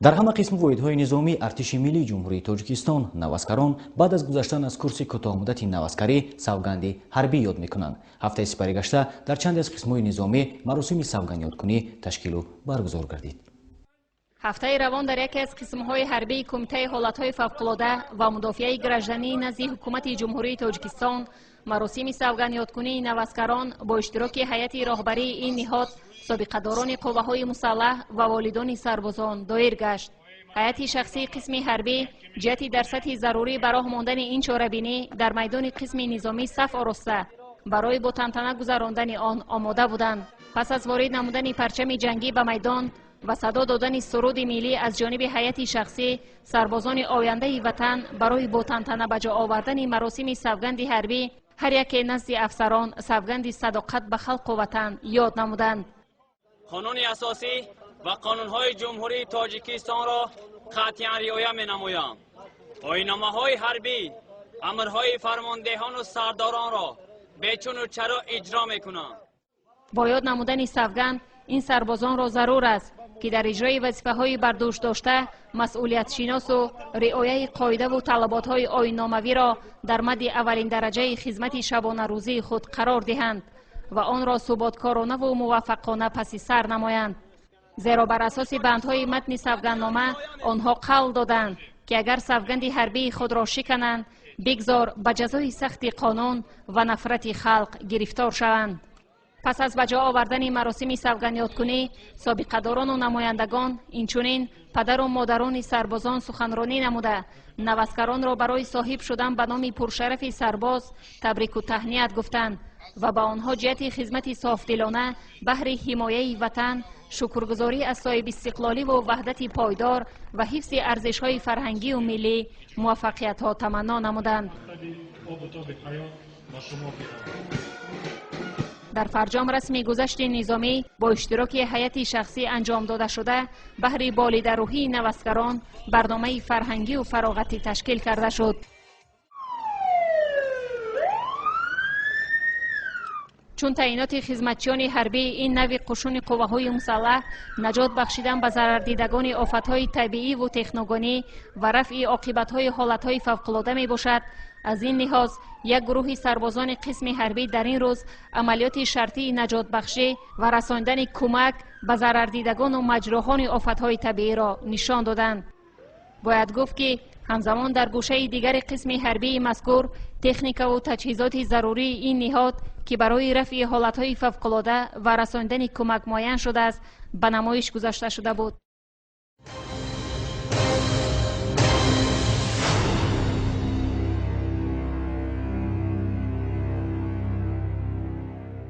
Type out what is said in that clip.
Дар ҳама қисму воҳидҳои низомии Артиши Миллии Ҷумҳурии Тоҷикистон наваскарон баъд аз гузаштан аз курси кӯтоҳмуддати наваскарӣ савганди ҳарбӣ ёд мекунанд. Ҳафтаи сипаригашта дар чанде аз қисмҳои низомӣ маросими савгандёдкунӣ ташкилу баргузор гардид. Ҳафтаи равон дар яке аз қисмҳои ҳарбии Кумитаи ҳолатҳои фавқулода ва мудофиаи граждании назди Ҳукумати Ҷумҳурии Тоҷикистон маросими савгандёдкунии наваскарон бо иштироки ҳайати роҳбарии ин ниҳод, собиқадорони қувваҳои мусаллаҳ ва волидони сарбозон доир гашт. Ҳайати шахсии қисми ҳарбӣ ҷиҳати дар сатҳи зарурӣ ба роҳ мондани ин чорабинӣ дар майдони қисми низомӣ саф ороста барои бо тантана гузарондани он омода буданд. Пас аз ворид намудани парчами ҷангӣ ба майдон ва садо додани суруди миллӣ аз ҷониби ҳайати шахсӣ, сарбозони ояндаи ватан барои бо тантана ба ҷо овардани маросими савганди ҳарбӣ ҳар яке назди афсарон савганди садоқат ба халқу ватан ёд намуданд. Қонуни асосӣ ва қонунҳои Ҷумҳурии Тоҷикистонро қатъиян риоя менамоям. Оинномаҳои ҳарбӣ, амрҳои фармондеҳону сардоронро бечуну чаро иҷро мекунам. Бо ёд намудани савганд ин сарбозонро зарур аст, ки дар иҷрои вазифаҳои бардӯш дошта масъулиятшиносу риояи қоидаву талаботҳои оинномавиро дар мадди аввалин дараҷаи хизмати шабонарӯзии худ қарор диҳанд ва онро суботкоронаву муваффақона паси сар намоянд. Зеро бар асоси бандҳои матни савганднома онҳо қавл доданд, ки агар савганди ҳарбии худро шикананд, бигзор ба ҷазои сахти қонун ва нафрати халқ гирифтор шаванд. Пас аз ба ҷо овардани маросими савгандёдкунӣ собиқадорону намояндагон, инчунин падару модарони сарбозон суханронӣ намуда наваскаронро барои соҳиб шудан ба номи пуршарафи сарбоз табрику таҳният гуфтанд ва ба онҳо ҷиҳати хизмати софдилона баҳри ҳимояи ватан, шукргузорӣ аз соҳибистиқлоливу ваҳдати пойдор ва ҳифзи арзишҳои фарҳангию миллӣ муваффақиятҳо таманно намуданд. Дар фарҷом расми гузашти низомӣ бо иштироки ҳайати шахсӣ анҷом дода шуда баҳри болидарӯҳии наваскарон барномаи фарҳангию фароғатӣ ташкил карда шуд. Чун таъиноти хизматчиёни ҳарбии ин нави қушуни қувваҳои мусаллаҳ наҷот бахшидан ба зарардидагони офатҳои табииву техногонӣ ва рафъи оқибатҳои ҳолатҳои фавқулода мебошад, аз ин лиҳоз як гурӯҳи сарбозони қисми ҳарбӣ дар ин рӯз амалиёти шартии наҷотбахшӣ ва расондани кӯмак ба зарардидагону маҷрӯҳони офатҳои табииро нишон доданд. Бояд гуфт, ки ҳамзамон дар гӯшаи дигари қисми ҳарбии мазкур техникаву таҷҳизоти зарурии ин ниҳод, ки барои рафъи ҳолатҳои фавқулода ва расондани кӯмак муайян шудааст, ба намоиш гузошта шуда буд.